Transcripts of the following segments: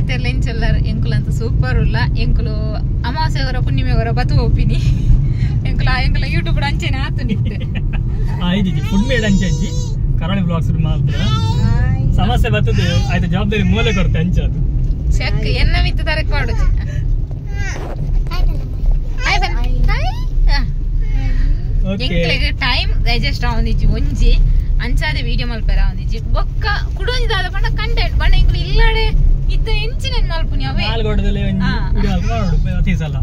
ಮಾತೆರ್ಲ ಎಂಚೆಲ್ಲಾರು ಎಂಕುಲಂತ ಸೂಪರ್ ಉಲ್ಲ ಎಂಕುಲು ಅಮಾವಾಸ್ಯೆ ಹೊರ ಪುಣ್ಣಿಮೆ ಹೊರ ಬತ್ತು ಹೋಗ್ತೀನಿ ಎಂಕುಲ ಎಂಕುಲ ಯೂಟ್ಯೂಬ್ ಅಂಚೆನೆ ಆತು ನಿತ್ತೆ ಫುಡ್ ಮೇಡ್ ಅಂಚೆ ಕರಾವಳಿ ಬ್ಲಾಗ್ಸ್ ಮಾತ್ರ ಸಮಸ್ಯೆ ಬರ್ತದೆ ಆಯ್ತು ಜವಾಬ್ದಾರಿ ಮೂಲೆ ಕೊರತೆ ಅಂಚದು ಚೆಕ್ ಎನ್ನ ಮಿತ್ತ ತರಕ್ ಮಾಡುದು ಎಂಕ್ಲೆಗ್ ಟೈಮ್ ಡೈಜೆಸ್ಟ್ ಆವೊಂದಿಜ್ಜಿ ಒಂಜಿ ಅಂಚಾದೆ ವಿಡಿಯೋ ಮಲ್ಪೆರ ಆವೊಂದಿಜ್ಜಿ ಬೊಕ್ಕ ಕುಡೊಂಜಿ ದಾದ ಪಂಡ ಕಂಟೆಂಟ್ ಪಂಡ ಎಂಕ್ಲು ಇಲ್ಲಡೆ ಇತ್ತ ಎಂಚಿನ ಮಲ್ಪುನಿ ಅವೇ ನಾಲ್ಗೋಡದಲ್ಲಿ ಒಂಜಿ ವಿಡಿಯೋ ಮಲ್ಪು ಅತಿ ಸಲ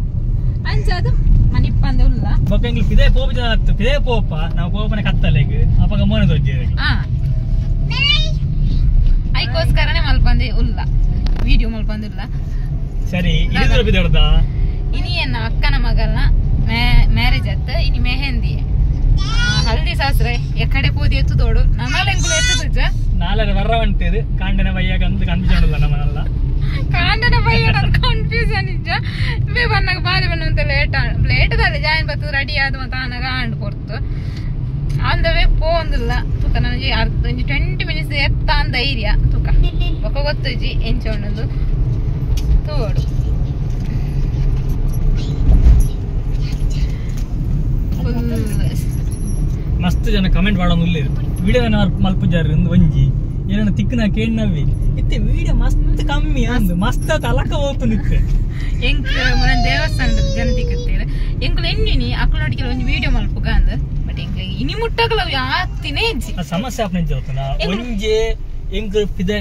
ಅಂಚಾದ ಮನಿಪ್ಪಂದೆ ಉಲ್ಲ ಬೊಕ್ಕ ಎಂಕ್ಲು ಪಿದೆ ಪೋಪ ಜನ ಆತು ಪಿದೆ ಪೋಪ ನಾವು ಪೋಪನೆ ಕತ್ತಲೆಗ್ ಅಪಗ ಮೋನೆ ದೊಜ್ಜಿ ಐಕೋಸ್ಕರನೇ ಮಲ್ಪಂದೆ ಉಲ್ಲ ವಿಡಿಯೋ ಮಲ್ಪಂದೆ ಉಲ್ಲ ಸರಿ ಇದ್ರ ಬಿದರ್ದ ಇನಿ ಎನ್ನ ಅಕ್ಕನ ಮಗಲ್ನ ಮ್ಯಾರೇಜ್ ಆತ್ ಇನಿ ಮೆಹಂದಿ ಹಲ್ದಿ ಸಾಸ್ರೆ ಎಕಡೆ ಪೋದಿ ಎತ್ತುದೋಡು ನಮ್ಮಲ್ಲ ಎಂಕುಲು ಎತ್ತುದುಜ ನಾಲರ ವರ್ರ వంటేది ಕಾಂಡನ ಬಯ್ಯಾಗ ಅಂತ ಕನ್ಫ್ಯೂಷನ್ ಉಲ್ಲ ನಮ್ಮನಲ್ಲ ಕಾಂಡನ ಬಯ್ಯಾಡ ಕನ್ಫ್ಯೂಷನ್ ಇಜ್ಜ ಬೇ ಬನ್ನಾಗ ಬಾರಿ ಬಣ್ಣ ಲೇಟ್ ಲೇಟ್ ದಾಲೆ ಜಾಯಿನ್ ಬತ್ತು ರೆಡಿ ಆದ ಮತ್ತೆ ಆನಾಗ ಆಂಡ್ ಕೊಡ್ತು ಆನ್ the way ಪೋಂದಿಲ್ಲ ತುಕ ನನಗೆ ಅರ್ಧ ಒಂಜಿ 20 ಮಿನಿಟ್ಸ್ ಎತ್ತ ಅಂದ ಧೈರ್ಯ ತುಕ ಬೊಕ್ಕ ಗೊತ್ತುಜಿ ಎಂಚ ಉಂಡು ತೋಡು ಮಸ್ತ್ ಜನ ಕಮೆಂಟ್ ಮಾಡೋದು ಇಲ್ಲ ವಿಡಿಯೋ ಮಲ್ಪುಜಾರ್ ಒಂಜಿ ಏನನ್ನ ತಿಕ್ಕನ ಕೇಳಿನವಿ ಇತ್ತೆ ವಿಡಿಯೋ ಮಸ್ತ್ ಕಮ್ಮಿ ಅಂದು ಮಸ್ತ್ ತಲಕ ಹೋಗ್ತು ನಿತ್ತೆ ಎಂಕ್ ದೇವಸ್ಥಾನದ ಜನ ತಿಕ್ಕತ್ತೀರ ಎಂಕುಲು ಎಣ್ಣಿನಿ ಅಕ್ಲೋಟಿಗೆ ಒಂಜಿ ವಿಡಿಯೋ ಮಲ್ಪುಗ ಅಂದ್ ಬಟ್ ಎಂಕ್ ಇನಿ ಮುಟ್ಟಕಲ ಆತಿನೇ ಸಮಸ್ಯೆ ಆಪ್ನೆ ಜೋತನ ಒಂಜಿ ಎಂಕ್ ಪಿದೆ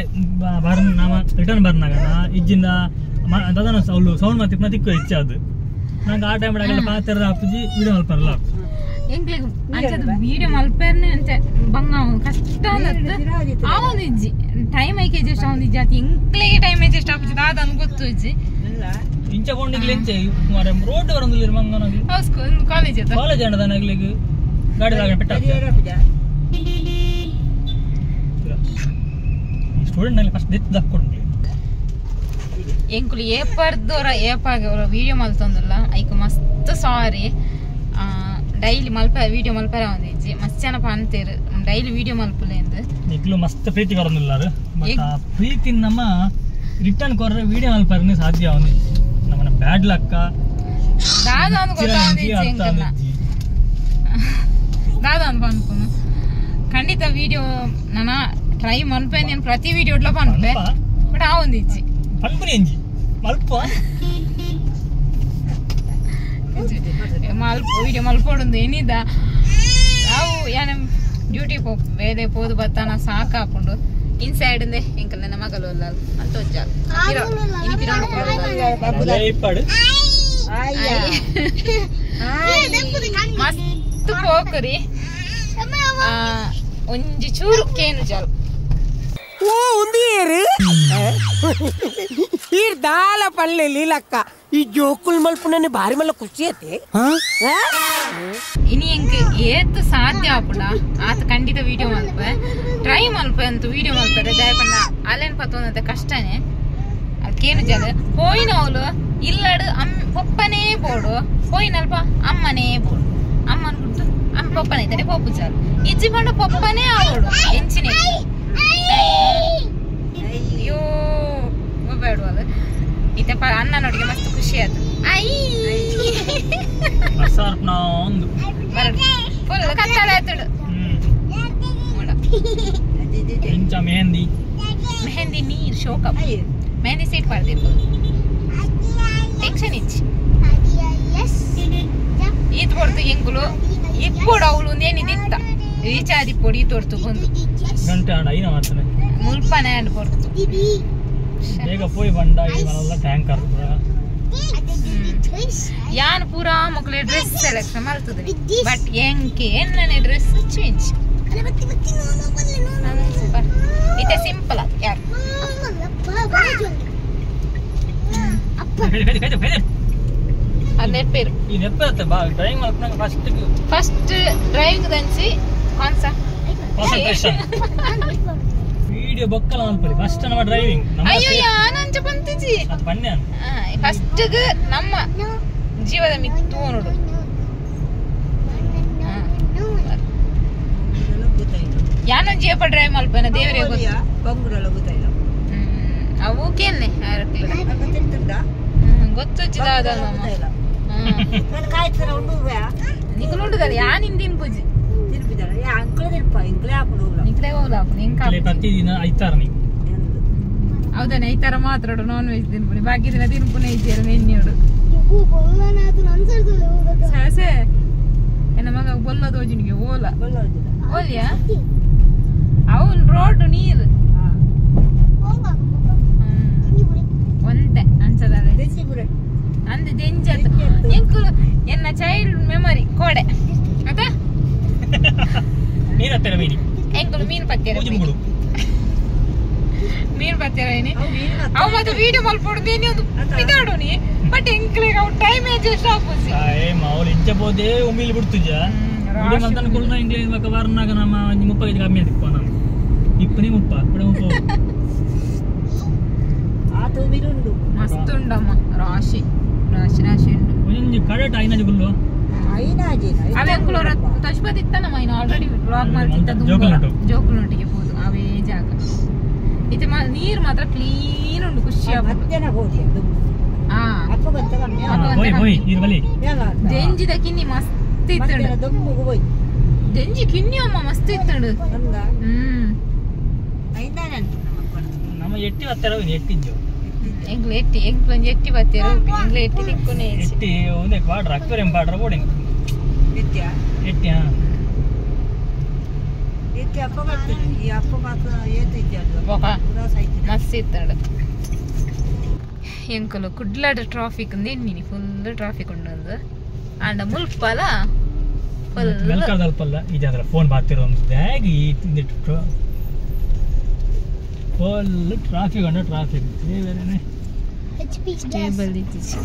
ಬರ್ ನಾಮ ರಿಟರ್ನ್ ಬರ್ನಾಗನ ಇಜ್ಜಿಂದ ದದನ ಸೌಂಡ್ ಸೌಂಡ್ ಮಾತಿಪ್ನ ತಿಕ್ಕು ಹೆಚ್ಚಾದು ನಂಗೆ ಆ ಟೈಮ್ ಆಗಲ್ಲ ಪಾತ್ರ ಆಪುಜಿ ವಿಡಿಯೋ ಮಲ್ಪರಲ್ಲ ಎಂಕ್ಲೆಗ್ ಅಂಚದ ವಿಡಿಯೋ ಮಲ್ಪೆರ್ನೆ ಅಂಚ ಬಂಗ ಕಷ್ಟ ಅಂದತ್ತು ಆವೊಂದಿಜ್ಜಿ ಟೈಮ್ ಐಕೆ ಜಸ್ಟ್ ಆವೊಂದಿಜ್ಜಿ ಅತ್ ಎಂಕ್ಲೆಗೆ ಟೈಮ್ ಅಡ್ಜಸ್ಟ್ ಆಪುಜಿ ದಾದ ಅನ್ ಗೊತ್ತುಜ್ಜಿ ಇಂಚ ಪೋಂಡಿಗ್ಲೆ ಇಂಚೆ ಮಾರೆ ರೋಡ್ ಬರಂದಿಲ್ಲ ಮಂಗನಗ್ಲಿ ಹೌದು ಕಾಲೇಜ್ ಅದ ಕಾಲೇಜ್ ಅಂಡದ ನಗ್ಲಿಗ್ ಗಾಡಿ ಲಾಗ ಪೆಟ್ಟ ಸ್ಟೂಡೆಂಟ್ ನಲ್ಲಿ ಫಸ್ಟ್ ದೆತ್ ದಕ್ಕೊಂಡು ಎಂಕುಲು ಏಪರ್ದೋರ ಏಪಾಗ ವಿಡಿಯೋ ಮಲ್ತೊಂದುಲ್ಲ ಐಕ್ ಮಸ್ತ್ ಸಾರಿ ಡೈಲಿ ಮಲ್ಪ ವಿಡಿಯೋ ಮಲ್ಪರ ಒಂದಿಜ್ಜಿ ಮಸ್ತ್ ಜನ ಪಂತೇರು ಡೈಲಿ ವಿಡಿಯೋ ಮಲ್ಪುಲೆ ಎಂದು ನಿಕ್ಲು ಮಸ್ತ್ ಪ್ರೀತಿ ಕೊರೊಂದುಲ್ಲಾರು ಬಟ್ ಆ ಪ್ರೀತಿ ನಮ್ಮ ರಿಟರ್ನ್ ಕೊರ್ರೆ ವಿಡಿಯೋ ಮಲ್ಪರನೆ ಸಾಧ್ಯ ಒಂದಿಜ್ಜಿ ನಮ್ಮನ ಬ್ಯಾಡ್ ಲಕ್ಕ ದಾದ ಅಂದ್ ಗೊತ್ತಾಂದಿಜ್ಜಿ ಎಂಕಲ್ನ ದಾದ ಅಂದ್ ಪನ್ಪುನು ಖಂಡಿತ ವಿಡಿಯೋ ನಾನ ಟ್ರೈ ಮಲ್ಪೆ ನಾನು ಪ್ರತಿ ವಿಡಿಯೋಡ್ಲ ಪನ್ಪೆ ಬಟ್ ಆ ಒಂದಿಜ್ಜಿ ಪನ್ಪುನಿ ಎಂಜಿ ಮಲ್ಪ ಮಲ್ಪ ವಿಡಿಯೋ ಮಲ್ಪೊಡುಂದು ಎನಿದ ಅವು ಯಾನ ಡ್ಯೂಟಿ ಪೋಪ್ ಬೇರೆ ಪೋದು ಬತ್ತಾನ ಸಾಕಾಪುಂಡು ಇನ್ಸೈಡ್ ಎಂಕಲ್ ನನ್ನ ಮಗಲು ಅಲ್ಲ ಅಂತ ಒಂಜಾಲ್ ಇನಿ ಪಿರೋಡು ಮಸ್ತ್ ಪೋಕರಿ ಒಂಜಿ ಚೂರು ಕೇನು ಜಾಲು ಓ ಉಂದಿಯೇರು ಈರ್ ದಾಲ ಪಲ್ಲೆ ಲೀಲಕ್ಕ ಈ ಜೋಕುಲ್ ಮಲ್ಪುನನೆ ಬಾರಿ ಮಲ್ಲ ಖುಷಿ ಐತೆ. ಇನಿ ಎಂಕ್ ಏತ್ ಸಾಧ್ಯ ಆಪುಂಡ ಆತ ಖಂಡಿತ ವಿಡಿಯೋ ಮಲ್ಪೆ ಟ್ರೈ ಮಲ್ಪೆ ಅಂತ ವಿಡಿಯೋ ಮಲ್ಪರೆ ದಾಯಪಂಡ ಅಲ್ಲೇನ್ ಪತ್ತೊಂದಂತೆ ಕಷ್ಟನೇ ಅದಕ್ಕೇನು ಜಾಗ ಪೋಯಿನವಳು ಇಲ್ಲಡು ಅಮ್ ಪೊಪ್ಪನೇ ಬೋಡು ಪೋಯಿನಲ್ಪ ಅಮ್ಮನೇ ಬೋಡು ಅಮ್ಮನ ಗುಟ್ಟು ಅಮ್ಮ ಪೊಪ್ಪನೇ ಇದ್ದಾರೆ ಪೊಪ್ಪು ಚಾಲು ಇಜ್ಜಿ ಪಂಡ ಪೊಪ್ಪನೇ ಆವೋಡು ಎಂಚಿನೇ ಅಯ್ಯೋ ಬೇಡವಲ್ಲ ಇತ್ತೆ ಅಣ್ಣ ನೋಡಿಗೆ ಮಸ್ತ್ ಖುಷಿ ಆಯ್ತು. ಫುಲ್ ಕತ್ತಲೆ ಆಯ್ತುಡು. ಮೆಹಂದಿ ಮೆಹಂದಿ ನೀರ್ ಶೋಕ ಮೆಹಂದಿ ಸೀಟ್ ಪಡೆದಿರ್ಬೋದು ಟೆನ್ಷನ್ ಇಚ್ಚಿ ಈತ್ ಕೊಡ್ತು ಎಂಕುಲು ಇಪ್ಪೋಡು ಅವಳು ಏನಿದಿತ್ತ ರೀಚಾರ್ಜ್ ಇಪ್ಪೋಡು ಈ ತೋರ್ತು ಬಂದು ಗಂಟೆ ಆಡ ಐನ ಮಾಡ್ತಾನೆ ಮುಲ್ಪನೆ ಆಂಡ್ ಕೊಡ್ತು ಬೇಗ ಪೋಯಿ ಬಂಡ ಇವರೆಲ್ಲ ಟ್ಯಾಂಕರ್ ಪೂರ ಯಾನ್ ಪೂರಾ ಮಕ್ಕಳ ಡ್ರೆಸ್ ಸೆಲೆಕ್ಷನ್ ಮಾಡ್ತದೆ ಬಟ್ ಎಂಕೆ ಎನ್ನನೆ ಡ್ರೆಸ್ ಚೇಂಜ್ ಇತ್ತೆ ಸಿಂಪಲ್ ಅದು ಯಾರು ಅದು ನೆಪ್ಪೇರು ಈ ನೆಪ್ಪೇರುತ್ತೆ ಬಾ ಡ್ರೈವಿಂಗ್ ಮಾಡ್ಕೊಂಡಾಗ ಫಸ್ಟ್ ಫಸ್ಟ್ ಡ್ರೈವಿಂಗ್ ದಂಚಿ ಕಾನ್ಸಂಟ್ರೇಷನ್ ವಿಡಿಯೋ ಬೊಕ್ಕಲ ಮಲ್ಪಲಿ ಫಸ್ಟ್ ನಮ್ಮ ಡ್ರೈವಿಂಗ್ ಅಯ್ಯೋ ಯಾನಂಚ ಬಂತಿಜಿ ಅದು ಪನ್ನೆ ಫಸ್ಟ್ ನಮ್ಮ ಜೀವದ ಮಿತ್ತು ನೋಡು ಯಾನೊಂದು ಜೀವ ಡ್ರೈವ್ ಮಲ್ಪನ ದೇವರೇ ಗೊತ್ತು. ಅವು ಕೇನ್ನೆ ಗೊತ್ತುಜ್ಜಿ ದಾದ ನಿಕುಲು ಯಾನ್ ತಿನ್ಪುಜಿ ನಿಕ್ಲೆ ಹೋಗ್ಲ ಪ್ರತಿದಿನ ಐತಾರ ಹೌದಾನೆ ಐತಾರ ಮಾತ್ರ ನಾನ್ ವೆಜ್ ತಿನ್ಪುನಿ ಬಾಕಿ ದಿನ ತಿನ್ಪುನೆ ಇದ್ದೀರ ನೆನ್ನೆಡು ಸೆ ಎನ್ನ ಮಗ ಬೊಲ್ಲ ತೋಜಿನಿಗೆ ಓಲ ಓಲಿಯಾ ಅವನ್ ರೋಡ್ ನೀರು ಒಂತೆ ಅನ್ಸದಲ್ಲ ಅಂದ್ ದೆಂಜತ್ ಎಂಕುಲು ಎನ್ನ ಚೈಲ್ಡ್ ಮೆಮೊರಿ ಕೋಡೆ ಅದ ಮೀನು ಹತ್ತಿರ ಮೀನಿ ಎಂಕುಲು ಮೀನು ಪತ್ತಿರ ಮೀನು ಪತ್ತಿರ ಏನಿ ಅವು ಮತ್ತೆ ವಿಡಿಯೋ ಮಲ್ಪೊಡು ಒಂದು ಪಿದಾಡು ನೀ ಬಟ್ ಎಂಕ್ಲೆಗ್ ಅವು ಟೈಮ್ ಅಡ್ಜಸ್ಟ್ ಆಪುಜಿ ಏ ಮಾವುಲು ಇಂಚ ಪೋದೆ ಉಮಿಲ್ ಬಿಡ್ತುಜ ವಿಡಿಯೋ ಮಲ್ತನ ಕುಲ್ನ ಇಂಗ್ಲೇ ಬೊಕ ವಾರನಾಗ ನಮ್ಮ ಒಂಜಿ 30 ಕೆಜಿ ಕಮ್ಮಿ ಆದಿಪ್ಪ ನಾನು ಇಪ್ಪನಿ ಮುಪ್ಪ ಇಪ್ಪಡ ಮುಪ್ಪ ಆತು ಉಮಿಲುಂಡು ಮಸ್ತ್ ಉಂಡಮ್ಮ ರಾಶಿ ರಾಶಿ ರಾಶಿ ಉಂಡು ಒಂಜಿ ಕಡೆಟ್ ಐನಾಜಿ ಗುಲ್ಲು ಐನಾಜಿ ಅವೇ ಅಂಕುಲು ತಶ್ಪತ್ ಇತ್ತ ನಮ್ಮ ಇನ್ನು ಆಲ್ರೆಡಿ ವ್ಲಾಗ್ ಮಾಡ್ತಿತ್ತ ಜೋಕುಲೊಟ್ಟಿಗೆ ಪೋದು ಅವೇ ಜಾಗ ಇತ್ತೆ ನೀರು ಮಾತ್ರ ಕ್ಲೀನ್ ಉಂಡು ಖುಷಿ ಆಪುಂಡು ದೆಂಜಿದ ಕಿನ್ನಿ ಮಸ್ತ್ ಇತ್ತುಂಡು ದೆಂಜಿ ಕಿನ್ನಿ ಅಮ್ಮ ಮಸ್ತ್ ಇತ್ತುಂಡು ನಮ್ಮ ಎಟ್ಟಿ ಬತ್ತರ ಎಟ್ಟಿಂಜು ಎಂಕ್ಲು ಎಟ್ಟಿ ಎಂಕ್ಲು ಒಂಜಿ ಎಟ್ಟಿ ಬತ್ತೆರ್ ಎಂಕ್ಲು ಎಟ್ಟಿ ತಿಕ್ಕುನೆ ಎಟ್ಟಿ ಒಂದೇ ಬಾಡ್ರ ಅಕ್ವೇರಿಯಂ ಬಾಡ್ರ ಬೋಡಿಂಗ್ ಎಟ್ಟಿ ಎಟ್ಟಿ ಹಾ ಎಟ್ಟಿ ಅಪ್ಪ ಬರ್ತೀನಿ ಈ ಅಪ್ಪ ಮಾತ್ರ ಮಸ್ತ್ ಇತ್ತುಂಡು ಎಂಕುಲು ಕುಡ್ಲಾಡ ಟ್ರಾಫಿಕ್ ಎನ್ನಿನಿ ಫುಲ್ ಟ್ರಾಫಿಕ್ ಉಂಡು ಅಂಡ ಮುಲ್ಪಲ ಫುಲ್ ಮೆಲ್ಕದಲ್ಪಲ್ಲ ಈ ಜಾತ್ರೆ ಫೋನ್ ಬಾತಿರೋ ಬ್ಯಾಗ್ ಈ ಫುಲ್ ಟ್ರಾಫಿಕ್ ಅಂಡ ಟ್ರಾಫಿಕ್ ಬೇರೆನೆ ಟೇಬಲ್ ಇತ್ತಿಚ್ಚಿ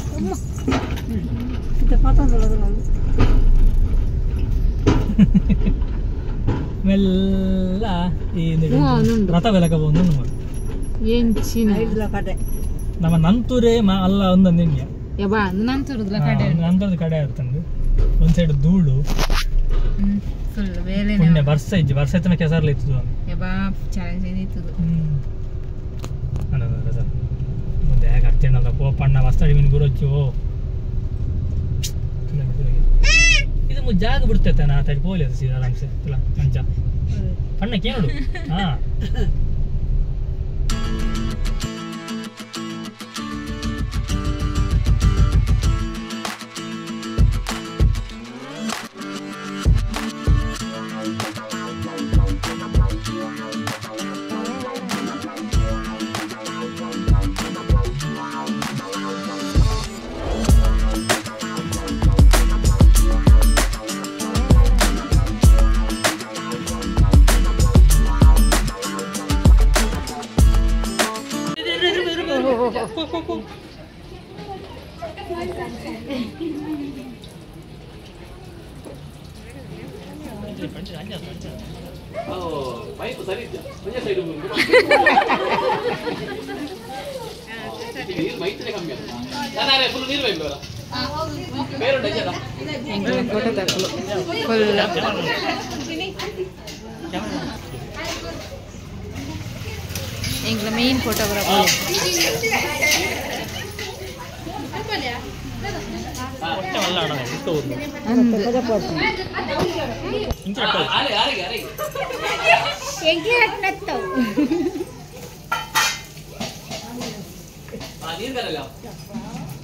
ಮೆಲ್ಲ ಈ ರಥ ಬೆಲಕ ಬಂದು ಎಂಚಿನ ನಮ್ಮ ನಂತೂರೇ ಅಲ್ಲ ಒಂದು ನಿನ್ನೆ ಯಬಾ ನಂತೂರದಲ ಕಡೆ ನಂತೂರದ ಕಡೆ ಇರ್ತಂದು ಒಂದ್ ಸೈಡ್ ಧೂಳು ಫುಲ್ ಬೇಲೆ ಪುಣ್ಯ ಬರ್ಸ ಇಜ್ಜಿ ಬರ್ಸ ಇತ್ತನ ಕೆಸರ್ಲ ಇತ್ತು ಯಬಾ ಚಾಲೆಂಜ್ ಇತ್ತು ಅನ್ನ ಸರ್ ಮುಂದೆ ಹೇಗೆ ಅರ್ತಿಣ್ಣದ ಪೋಪಣ್ಣ ವಸ್ತಡಿ ಮೀನು ಗುರೊಚ್ಚು ಇದು ಜಾಗ ಬಿಡ್ತೈತೆ ನಾ ತಡಿ ಪೋಲಿ ಅದು ಸೀದಾ ಆರಾಮ್ಸೆ ತುಲ ಮಂಚ ಪಣ್ಣ ಕೇಳು ಹಾ ಎಂಕ್ಲ ಮೇನ್ ಫೋಟೋಗ್ರಾಫರ್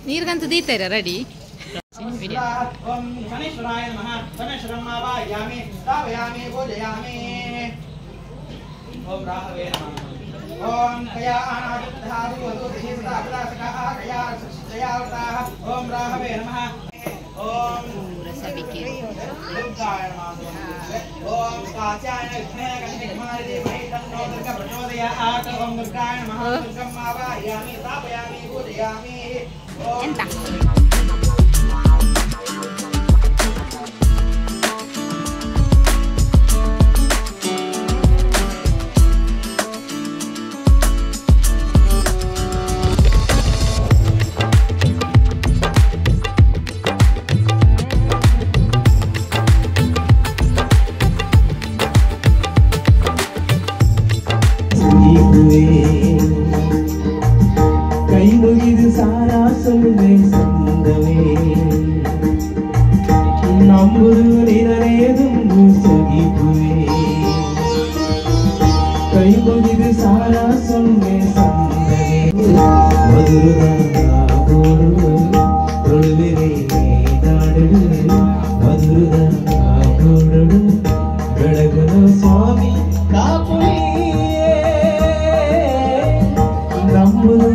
ನೀರ್ಗಂತ ದೀತಾರ ರೆಡಿ ओम कया अनाजुद्धारु वधूभिः सदा अभिलाषकाः कया जयावताः ओम राहवे नमः ओम दुर्गाय नमः ओम काचाय विद्महे कन्याकुमारी धीमहि तन्नो दुर्गा प्रचोदयात् ओम दुर्गाय नमः दुर्गं आवाहयामि स्थापयामि पूजयामि ओम ಇದು ಸಾರ ಸೊನ್ನೆ ಸಂದನೆ ಮಧುರದ ತುಳುವಿರಿ ನಾಡು ಮಧುರದ ಬೆಳಗುನ ಸ್ವಾಮಿ ಕಾಪುಳಿಯೇ ನಂಬುದು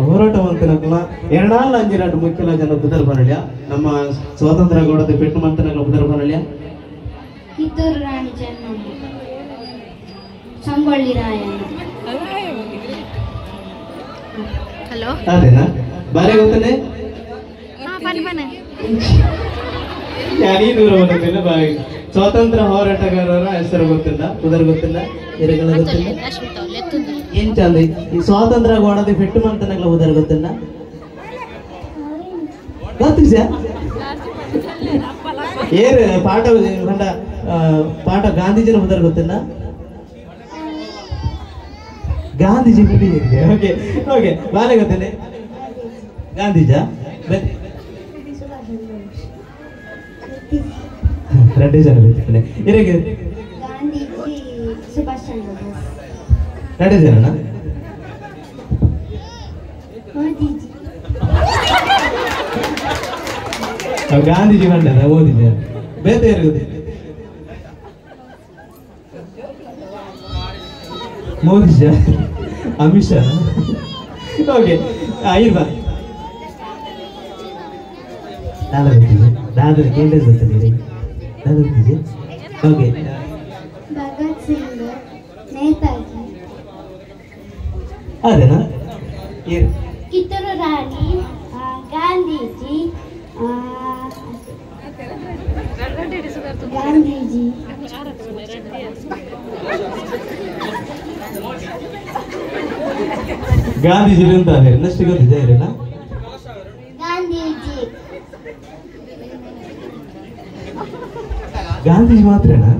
ಹೋರಾಟ ಮಂತನಕಲ ಎರಡಾಲ್ ಅಂಜಿರಾಟ್ ಮುಖ್ಯ ಜನ ಬುದರ್ ಬರಳ್ಯ ನಮ್ಮ ಸ್ವಾತಂತ್ರ್ಯ ಗೌಡದ ಪೆಟ್ಟು ಮಂತನಕಲ ಬುದರ್ ಬರಳ್ಯ ಕಿತ್ತೂರು ರಾಣಿ ಚೆನ್ನಮ್ಮ ಸಂಗೊಳ್ಳಿ ರಾಯಣ್ಣ. ಹಲೋ ಅದೇನಾ ಬಾರೆ ಗೊತ್ತನೆ ಯಾರೀ ದೂರ ಬಂದಿಲ್ಲ ಬಾರಿ ಸ್ವಾತಂತ್ರ್ಯ ಹೋರಾಟಗಾರರ ಹೆಸರು ಗೊತ್ತಿಲ್ಲ ಬುದರ್ ಗೊತ್ತಿಲ್ಲ ಎರಗಳ ಗೊತ್ತಿಲ್ಲ ಏನ್ ಚಂದ ಈ ಸ್ವಾತಂತ್ರ್ಯ ಗೋಡದ ಪೆಟ್ಟು ಮಂತನಗಳ ಉದರ ಗೊತ್ತಿಲ್ಲ ಗೊತ್ತಿಸ ಏರು ಪಾಠ ಕಂಡ ಪಾಠ ಗಾಂಧೀಜಿನ ಉದರ ಗೊತ್ತಿಲ್ಲ ಗಾಂಧೀಜಿ ಓಕೆ ಓಕೆ ಬಾಲೆ ಗೊತ್ತಿಲ್ಲ ಗಾಂಧೀಜ ರೆಡ್ಡಿ ಜನ ಗೊತ್ತಿಲ್ಲ ಇರಗೆ ಗಾಂಧೀಜಿ ಸುಭಾಷ್ ಚಂದ್ರ ಬೋಸ್ ರೆಡ್ಡಿ ಜನನ ಮೋದಿಜಿ ಗಾಂಧೀಜಿ ಬಂಡದ ಮೋದಿಜಿ ಬೇತೆ ಯಾರು ಗೊತ್ತಿಲ್ಲ ಮೋದಿ ಶಾ ಅಮಿತ್ ಶಾ ಓಕೆ ಇರ್ಬಾ ದಾದ ಗೊತ್ತಿದೆ ದಾದ ಕೇಂದ್ರ ಗೊತ್ತಿದೆ ದಾದ ಗೊತ್ತಿದೆ ಓಕೆ ಭಗತ್ ಸಿಂಗ್ ನೇತಾಜಿ ಅದೇನಾ ಕಿತ್ತೂರು ರಾಣಿ ಗಾಂಧೀಜಿ ಗಾಂಧೀಜಿ ಗಾಂಧೀಜಿ ಅಂತ ನೆಕ್ಸ್ಟ್ ಗೊತ್ತಿದೆ ಇರಲ್ಲ ಗಾಂಧೀಜಿ ಗಾಂಧೀಜಿ ಮಾತ್ರನಾ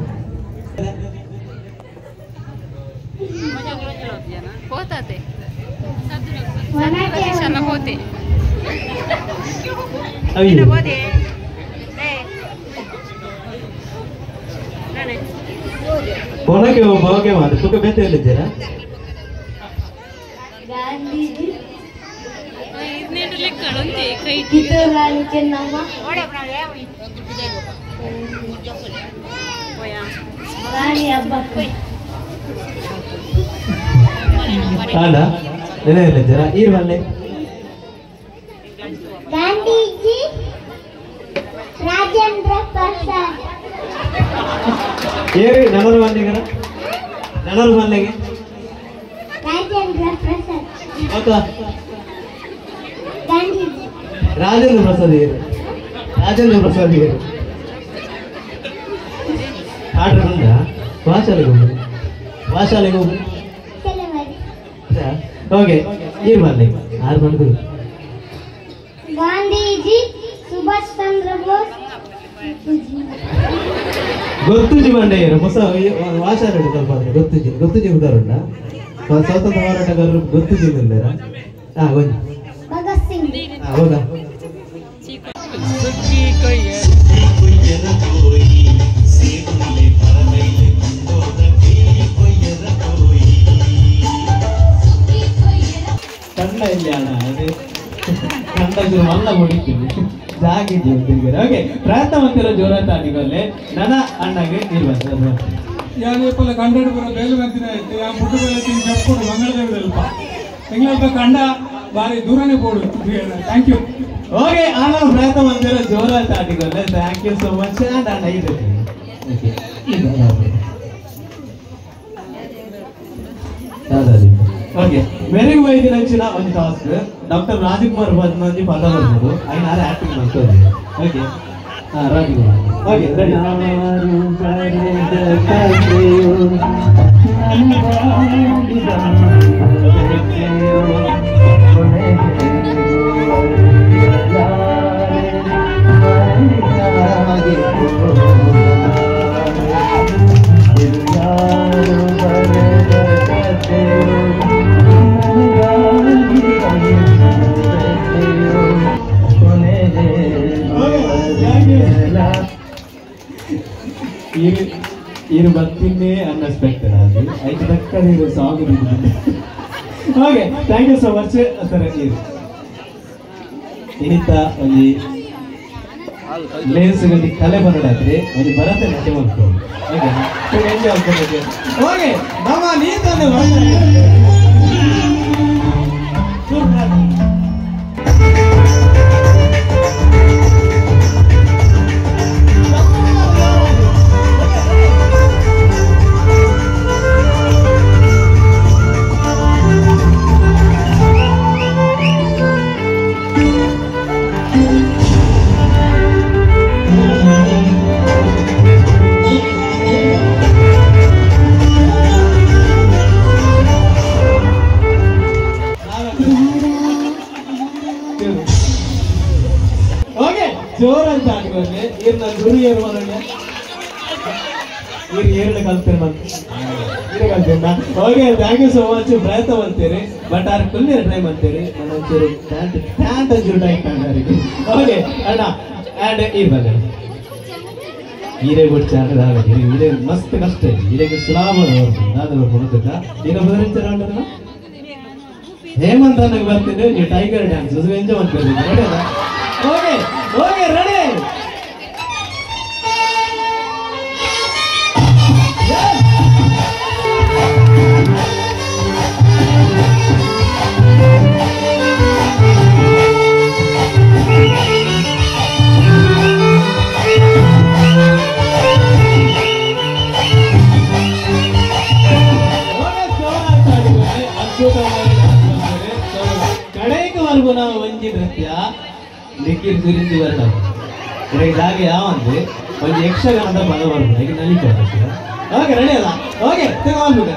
ಹೋತಾತೆ ಹೋತೆ ಪೊನಕ್ಕೆ ಓಕೆ ಮಾಡಿ ತುಕ ಬೇತೆ ಹೇಳಿದ್ದೀರಾ ಗಾಂಧೀಜಿ ಕಿತ್ತೂರು ರಾಣಿ ಚೆನ್ನಮ್ಮ ರಾಣಿ ಹಬ್ಬಕ್ಕ ಅಲ್ಲ ನೆನೆ ಹೇಳಿದ್ದೀರಾ ಈರ್ ಬಲ್ಲೆ ಗಾಂಧೀಜಿ ರಾಜೇಂದ್ರ ಪ್ರಸಾದ್ ಏರು ನನರು ಬಲ್ಲಿಗರ ನನರು ಬಲ್ಲೆಗೆ ರಾಜೇಂದ್ರ ಪ್ರಸಾದ್ ಓಕೆ ಗಾಂಧೀಜಿ ರಾಜೇಂದ್ರ ಪ್ರಸಾದ್ ಏರು ರಾಜೇಂದ್ರ ಪ್ರಸಾದ್ ಏರು ಆರ್ಡರ್ ಬಂದ ವಾಶಾಲೆಗೆ ಹೋಗು ವಾಶಾಲೆಗೆ ಹೋಗು ಓಕೆ ಈರ್ ಬಲ್ಲೆ ಆರು ಬಂದು ಗಾಂಧೀಜಿ ಸುಭಾಷ್ ಚಂದ್ರ ಬೋಸ್ ಗೊತ್ತುಜಿ ಬಂಡೆಯರು ಹೊಸ ವಾಶಾಲೆ ಸ್ವಲ್ಪ ಅಂದ್ರೆ ಗೊತ್ತುಜಿ ಗೊತ್ತುಜಿ ಉದಾಹರಣ ಸ್ವಾತಂತ್ರ್ಯ ಹೋರಾಟಗಾರರು ಗೊತ್ತುಜಿ ಇಲ್ಲೇರ ಹಾ ಒಂದು ಭಗತ್ ಸಿಂಗ್ ಹೌದಾ ಕಂಡ ಇಲ್ಲಿ ಅಣ್ಣ ಅದೇ ಕಂಡ ಮಲ್ಲ ಹೊಡಿತೀನಿ ಜಾಗಿದ್ದೀವಿ ಓಕೆ ಪ್ರಯತ್ನ ಮಂತಿರೋ ಜೋರ ತಾನಿಗೊಲ್ಲೆ ನನ್ನ ಅಣ್ಣಗೆ ಇರ್ಬಾರ್ದು ಯಾವ್ದೇ ಕಂಡು ಬರೋ ಬೇಲು ಮಂತಿನ ಐತೆ ಆ ಮುಟ್ಟು ಬೇಲೆ ತಿಂದು ಜಪ್ಕೊಡು ಮಂಗಳದೇವದಲ್ಪ ಎಂಗ್ಲಲ್ಪ ಕಂಡ ಬಾರಿ ದೂರನೇ ಬೋಡು thank you okay ಅಣ್ಣ ಪ್ರಯತ್ನ ಮಂತಿರೋ ಜೋರ ತಾನಿಗೊಲ್ಲೆ thank you so much and ಅಣ್ಣ ಇದೆ ಓಕೆ ಓಕೆ ಮೆರೆಗ್ ವೈದ್ಯನಂಚಿನ ಒಂದು ಟಾಸ್ಕ್ ಡಾಕ್ಟರ್ ರಾಜಕುಮಾರ್ ಬಂದು ಪದ ಬರ್ಬೋದು ಐನಾರು ಆಕ್ಟಿಂಗ್ ಮಾಡ್ತಾರೆ. ಓಕೆ ಹಾ ರಾಜಕುಮಾರ್ ಓಕೆ ರೆಡಿ. ಇರು ಬರ್ತೀನಿ ಅನ್ಎಕ್ಸ್ಪೆಕ್ಟೆಡ್ ಆಗಿ ಐದು ತಕ್ಕ ನೀರು song. Okay thank you so much sir. ಇರು ಇನ್ನಿತ್ತ ಒಂಜಿ ಲೇಸ್ ಒಂಜಿ ಕಲೆ ಬರೋಡಾತ್ರಿ ಒಂಜಿ ಭರತನಾಟ್ಯ ಮಾಡ್ಕೊಂಡು. ಓಕೆ ಎಂಜಾಯ್ ಮಾಡ್ಕೊಂಡು. ಓಕೆ ನಮ್ಮ ನೀತನ್ನು ಜೋರಂತ ಅನ್ಕೊಂಡೆ. ಇರ್ ನಾನು ಗುರು ಏರು ಮಾಡೋಣ ಇರ್ ಏರಣ ಕಲ್ತೀರಿ ಮತ್ತೆ ಇರೇ ಕಲ್ತೀರ. Okay thank you so much. ಪ್ರಯತ್ನ ಮಾಡ್ತೀರಿ ಬಟ್ ಆರ್ ಕುಲ್ಲಿರ ಟ್ರೈ ಮಾಡ್ತೀರಿ. ನಾನು ಒಂಚೂರು ಪ್ಯಾಂಟ್ ಪ್ಯಾಂಟ್ ಒಂಚೂರು ಟೈಟ್ ಅವರಿಗೆ. ಓಕೆ ಅಣ್ಣ ಆ್ಯಂಡ್ ಈ ಬನ್ನಿ ಹೀರೆ ಗುಡ್ಚ ಹೀರೆ ಮಸ್ತ್ ಕಷ್ಟ ಇದೆ. ಹೀರೆಗೆ ಸುಲಭ ದಾದ ಕೊಡುತ್ತಿದ್ದ ಹೀರೆ ಬದಲಿಂಚ ಹೇಮಂತ್ ಅನ್ನಕ್ಕೆ ಬರ್ತಿದ್ದೆ ನೀವು ಟೈಗರ್ ಡ್ಯಾನ್ಸ್ ಎಂಜಾಯ್ ಮಾಡ್ತಿದ್ದೀರಿ. Okay okay ready. ಕಡೆಗೆ ಮಲ್ಗುನ ಒಂಜಿ ನೃತ್ಯ ಲಿಕ್ಕಿಡ್ ಸುರಿಂದು ಬರಡ ಇವಾಗ ಜಾಗ ಯಾವ ಅಂದ್ರೆ ಒಂದು ಯಕ್ಷಗಾನದ ಪದ ಬರ್ಬೋದು ಈಗ ನಲಿಕೆ. ಓಕೆ ರೆಡಿ ಅಲ್ಲ? ಓಕೆ ತಗೊಂಡ್ಬಿಡ.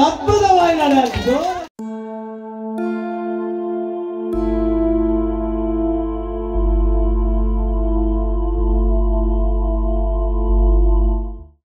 ಅದ್ಭುತವಾಗಿ.